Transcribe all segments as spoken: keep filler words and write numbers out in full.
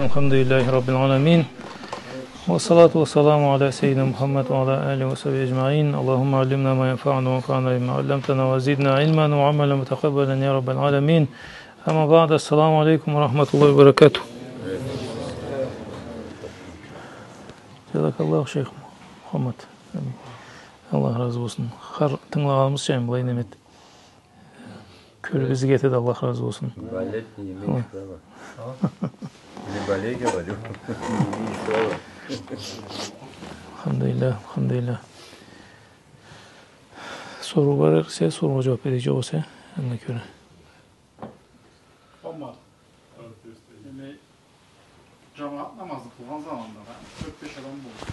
الحمد لله رب العالمين. والصلاة والسلام على سيدنا محمد وعلى آله وصحبه أجمعين. اللهم علمنا ما ينفعنا وانفعنا بما علمتنا وزدنا علما وعملا متقبلا يا رب العالمين. أما بعد، السلام عليكم ورحمة الله وبركاته. جزاك الله شيخ محمد. Аллах разы болсун. Хар тынгылагъаныбызча былай неме эт. Кёлюбюз кетеди, Аллах разы болсун. Не болеть, не иметь права. А? Не болей, говорю. Не имеешь права. Алхамдулиллах, алхамдулиллах. Соруу бар эсе, соругъа джууаб береджек эсе, анга кёре. Омар. Неме, джамагъат намазны къылгъан заманда да тёрт-беш адам болду.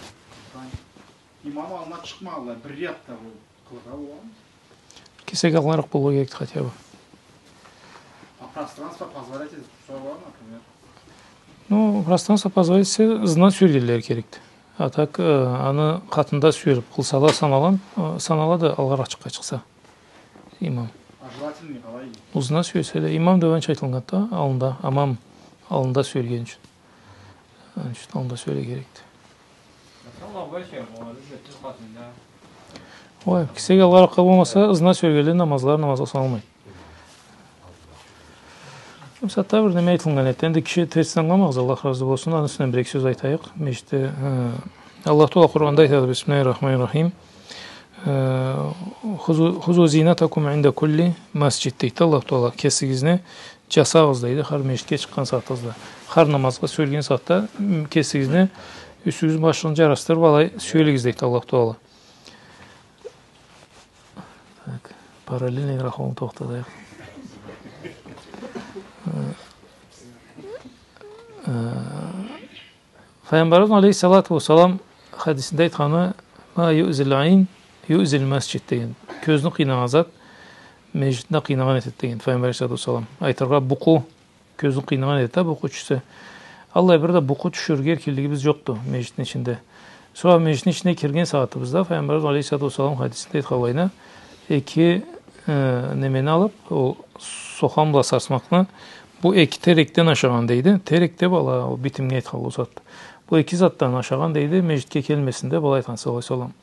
Имам аллына чыкъмагъанлай, бир рядда болуб къылыргъа боламы? Кесек алгъаракъ болургъа керекди хотя бы. А пространство позволять этиб турса, например? Ну, пространство позволять этсе, ызына сюелгенлери керекди. А так, э, аны къатында сюелиб къылса да саналгъан, э, саналады алгъаракъ чыкъгъа чыкъса. Имам. А желательный къалай? Ызына сюелсе да, имам деб анча айтылгъанды да, аллында, амам аллында сюелген ючюн. Аны ючюн аллында сюелирге керекди. Ой, кесек алгъаракъгъа болмаса, ызына сюелгенлени намазлары намазгъа саналмайды. Бусагъатда бир неме айтылгъан эди. Энди киши терс ангыламагъыз, Аллах разы болсун. Аны юсюнден бир-эки сёз айтайыкъ. Мешитде, э, Аллах Тагъала Къуранда айтады, бисмиллахир-рахманир-рахим. Э, «Хузу, хузу зинатакум инда кулли масджид», дейди Аллах Тагъала. Кесигизни джасагъыз, дейди, хар мешитге чыкъгъан сагъатыгъызда. Хар намазгъа сюелген сагъатда, м, кесигизни юсюгюз, башыгъызны джарашдырыб алай сюелигиз, дейди Аллах Тагъала. Так, параллельный графон тохтадайыкъ. Э, э, Файгъамбарыбыз алейхиссалату уассалам хадисинде айтханы, «Ма юъзил айн, юъзил масджид» деген. Кёзню къыйнагъан зат межитни къыйнагъан этеди деген Файгъамбар алейхиссалату уассалам. Айтыргъа, букъу, кёзню къыйнагъан этеди да, букъу тюшсе. Аллай бир да букъу тюшюрюрге эркинлигибиз джокъду межитни ичинде. Сора межитни ичине кирген сагъатыбызда Файгъамбарыбыз алейхиссалату уассалам хадисинде айтханлайына, эки, э, немени алыб, ол сохан бла сарсмакъны, бу эки терекден ашагъан, дейди. Терек деб ала, ол битимге айтханлай ол зат. Бу эки затдан ашагъан, дейди, межитге келмесин деб алай айтхан, саллаллаху алейхи ва саллам.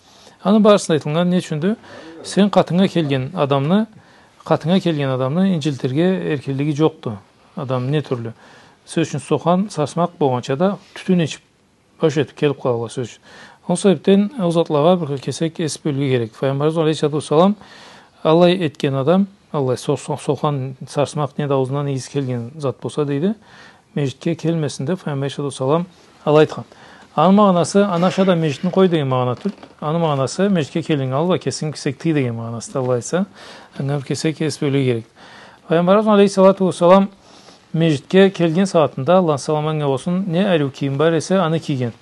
Аны барысы да айтылгъан не ючюндю? Сен къатынга келген адамны, къатынга келген адамны инджилтирге эркинлиги джокъду. Адам не тюрлю? Сёз ючюн, сохан, сарсмакъ болгъанча да тютюн ичиб, баш этиб келиб къалалла, сёз ючюн. Ол себебден ол затлагъа бир кесек эс бёлюрге керек. Файгъамбарыбыз алейхиссалату уассалам алай этген адам, алай со-, со-, сохан, сарсмакъ неда аузундан ийиси келген зат болса, дейди, межитге келмесин деб Файгъамбар алейхиссалату уассалам алай айтхан. Аны магъанасы, аны аша да межитни къой деген магъана тюл. Аны магъанасы, межитге келгеннге алай кесинги кесек тый деген магъанасы да, алай айтса, анга бир кесек эс бёлюрге керек. Файгъамбарыбыз алейхиссалату уассалам межитге келген сагъатында, Аллахны саламы анга болсун, не ариу кийим бар эсе, аны кийген.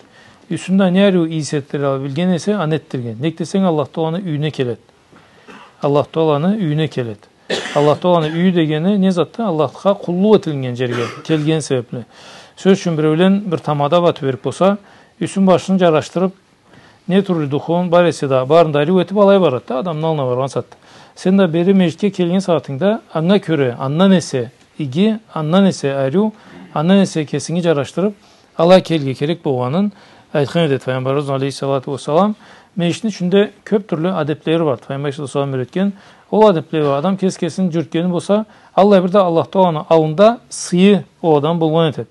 Юсюнде не ариу ийис этдире билген эсе, аны этдирген. Нек десенг, Аллах Тагъаланы юйюне келеди. Аллах Тагъаланы юйюне келеди. Аллах Тагъаланы юйю дегени не затды? Аллахха къуллукъ этилиннген джерге келген себебли. Сёз ючюн, биреулен бир тамада батыб берик болса, юсюн-башын джарашдырыб, не тюрлю духу бар эсе да, барын да ариу этиб алай барады да, адамны аллына баргъан сагъатда. Сен да бери межитге келген сагъатынгда, анга кёре, андан эсе иги, андан эсе ариу, андан эсе кесинги джарашдырыб, алай келирге керек болгъанын айтхан этеди Файгъамбарыбыз алейхиссалату уассалам. Межитни ичинде кёб тюрлю адеблери барды Файгъамбар алейхиссалату уассалам юретген. Ол адебле бла адам кес-кесин джюрютгени болса, аллай бир да Аллах Тагъаланы аллында сыйы ол адам болгъан этеди.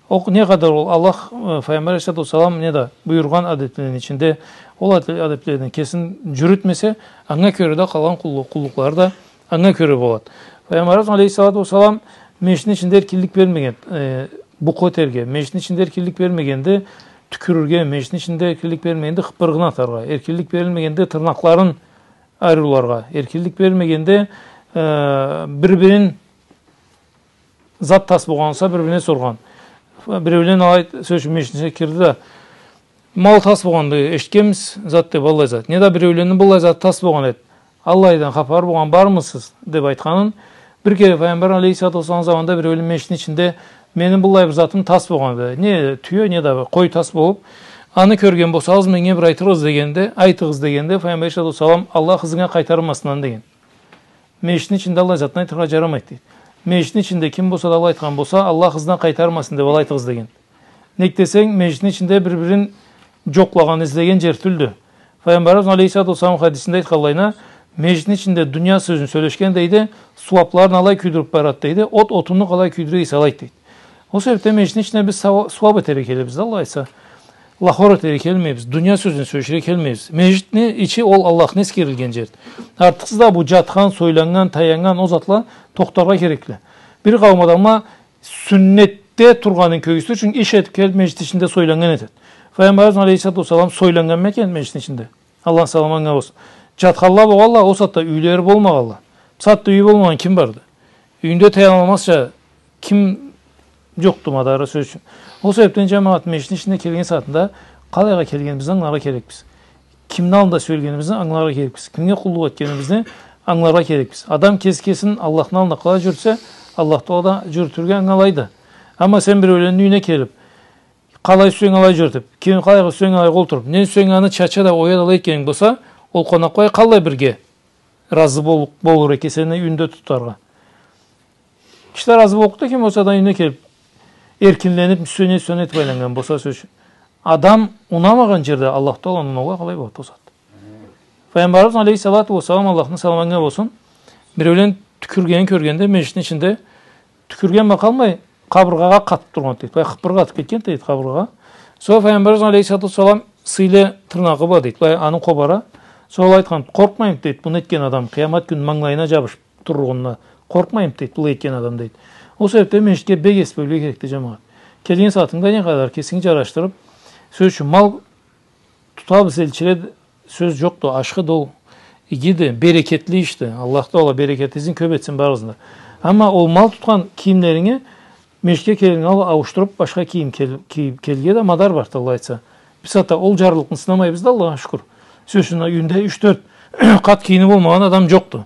Ол не къадар ол Аллах, э, Файгъамбар алейхиссалату уассалам неда буюргъан адеблени ичинде ол аде-, адебледен кесин джюрютмесе, анга кёре да къалгъан къуллу-, къуллукълары да анга кёре болады. Файгъамбарыбыз алейхиссалату уассалам межитни ичинде эркинлик бермеген, э, букъу этерге, межитни ичинде эркинлик бермегенди тюкюрюрге, межитни ичинде эркинлик бермегенди хыппыргъын атаргъа, эркинлик берилмегенди тырнакъларын ариуларгъа, эркинлик берилмегенди, э, бир-бирин зат тас болгъан болса, бир-бирине соргъан. Биреулен алай, сёз ючюн, межитни ичине кирди да, мал тас болгъанды, эшитгенмисиз, зат деб, аллай зат. Неда биреуленни быллай зат тас болгъан эди. Аллайдан хапары болгъан бармысыз? Деб айтханын. Бир кере Файгъамбар алейхиссалату уассалам заманында биреулен межитни ичинде мени быллай бир затым тас болгъанды. Не тюе, неда бир къой тас болуб, аны кёрген болсагъыз, меннге бир айтырыгъыз дегенде, айтыгъыз дегенде, Файгъамбар алейхиссалату уассалам, Аллах ызыгъызгъа къайтармасын аны деген. Межитни ичинде аллай затны айтыргъа джарамайды, дейди. Межитни ичинде ким болса да алай айтхан болса, Аллах ызына къайтармасын деб алай айтыгъыз деген. Нек десенг, межитни ичинде бир-бирин джокълагъан, излеген джер тюлдю. Файгъамбарыбыз алейхиссалату уассалам хадисинде айтханлайына, межитни ичинде дуния сёзюн сёлешген, дейди, сууабларын алай кюйдюрюб барад, дейди, от отунну къалай кюйдюре эсе алайды, дейди. Ол себебден межитни ичине биз сау-, сууаб этерге келебиз да, Аллах айтса. Лахор этерге келмейбиз, дуния сёзюн сёлеширге келмейбиз. Межитни ичи ол Аллахны эсгерилген джерди. Артыкъсыз да бу джатхан, сойланнган, таяннган ол затла тохтаргъа керекли. Бир къауум адамла сюннетде тургъанын кёргюзтюр ючюн иш этиб келиб межитни ичинде сойланнган этед. Файгъамбарыбыз алейхиссалату уассалам сойланнганмы экен межитни ичинде? Аллахны саламы анга болсун. Джатханла болгъанла, ол сагъатда юйлери болмагъанла. Бусагъатда юй болмагъан ким барды? Юйюнде таянылмазча ким джокъду, мадары, сёз ючюн. Ол себебден, джамагъат, межитни ичине келген сагъатында къалайгъа келгенибизни ангыларгъа керекбиз. Кимни аллында сюелгенибизни ангыларгъа керекбиз. Кимге къуллукъ этгенибизни ангыларгъа керекбиз. Адам кеси кесин Аллахны аллында къалай джюрютсе, Аллах Тагъала да джюрютюрге анга алайды. Амма сен биреулени юйюне келиб, къалай сюйсенг алай джюрютюб, ким къалай сюйсенг алай къолтуруб, не сюйсенг аны чача да, оя да алай этгенинг болса, ол къонакъ къалай бирге разы бол-, болур экен сени юйюнде тутаргъа? Киши да разы боллукъду, ким болса да юйюне келиб, эркинлениб, сюйсен, сюйсен этиб айланнган болса, сёз ючюн. Адам унамагъан джерде Аллах Тагъала унамагъа къалай болады ол зат? Файгъамбарыбыз алейхиссалату уассалам, Аллахны саламы анга болсун, биреулен тюкюргенин кёргенде, межитни ичинде тюкюрген бла къалмай, къабыргъагъа къатыб тургъан, дейди. Былай хыппыргъа атыб кетген, дейди, къабыргъагъа. Сора Файгъамбарыбыз алейхиссалату уассалам сыйлы тырнагъы бар, дейди. Былай аны къобара. Сора ол айтхан: «Къоркъмаймыды, — дейди, — бу нетген адам къыямат кюн мангылайына джабышыб турлугъундан къоркъмаймыды, — дейди, — былай этген адам», — дейди. Ол себебден межитге бек эс бёлюрге керекди, джамагъат. Келген сагъатынгда не къадар кесинги джарашдырыб, сёз ючюн, мал тутабыз, элчиле, сёз джокъду, ашхыды ол, игиди, берекетли ишди. Аллах Тагъала берекетигизни кёб этсин барыгъызны да. Амма ол мал тутхан кийимлеринги межитге келгенинге ауушдуруб, башха кийим кел-, кийиб келирге да мадар барды, Аллах айтса. Биз хатта ол джарлылыкъны сынамайбыз да, Аллахха шукур. Сёз ючюн, юйюнде юч-тёрт къат кийими болмагъан адам джокъду.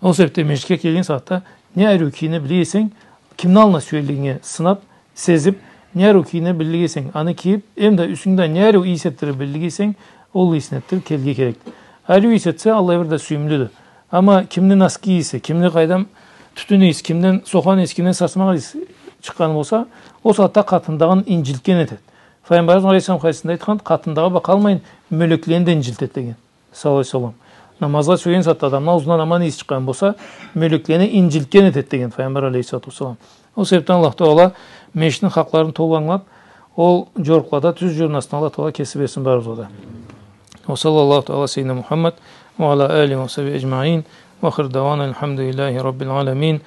Ол себебден межитге келген сагъатда не ариу кийине биле эсенг, кимни аллына сюеллигинги сынаб, сезиб, не ариу кийине биле эсенг, аны кийиб, эм да юсюнгде не ариу ийис этдире биле эсенг, ол ийисни этдириб келирге керекди. Ариу ийис этсе, аллай бир да сюйюмлюдю. Амма кимни носки ийиси, кимни, къайдам, тютюн ийиси, кимден сохан ийиси, кимден сарсмакъ ийиси чыкъгъаны болса, ол сагъатда къатындагъын инджилтген этед. Файгъамбарыбыз алейхиссалам хадисинде айтхан: «Къатындагъы бла къалмайын, мёлеклени да инджилтед», — деген. Саллаллаху алейхи ва саллам. Намазгъа сюйген сагъатда адамны аузундан аман ийис чыкъгъан болса, мёлеклени инджилтген этед деген Файгъамбар алейхиссалату уассалам. Ол себебден Аллах Тагъала межитни хакъларын толу ангылаб, ол джорукълада тюз джюрюрге Аллах Тагъала кеси берсин барыбызгъа да. وصلى الله تعالى على سيدنا محمد وعلى آله وصحبه أجمعين. وآخر دعوانا الحمد لله رب العالمين.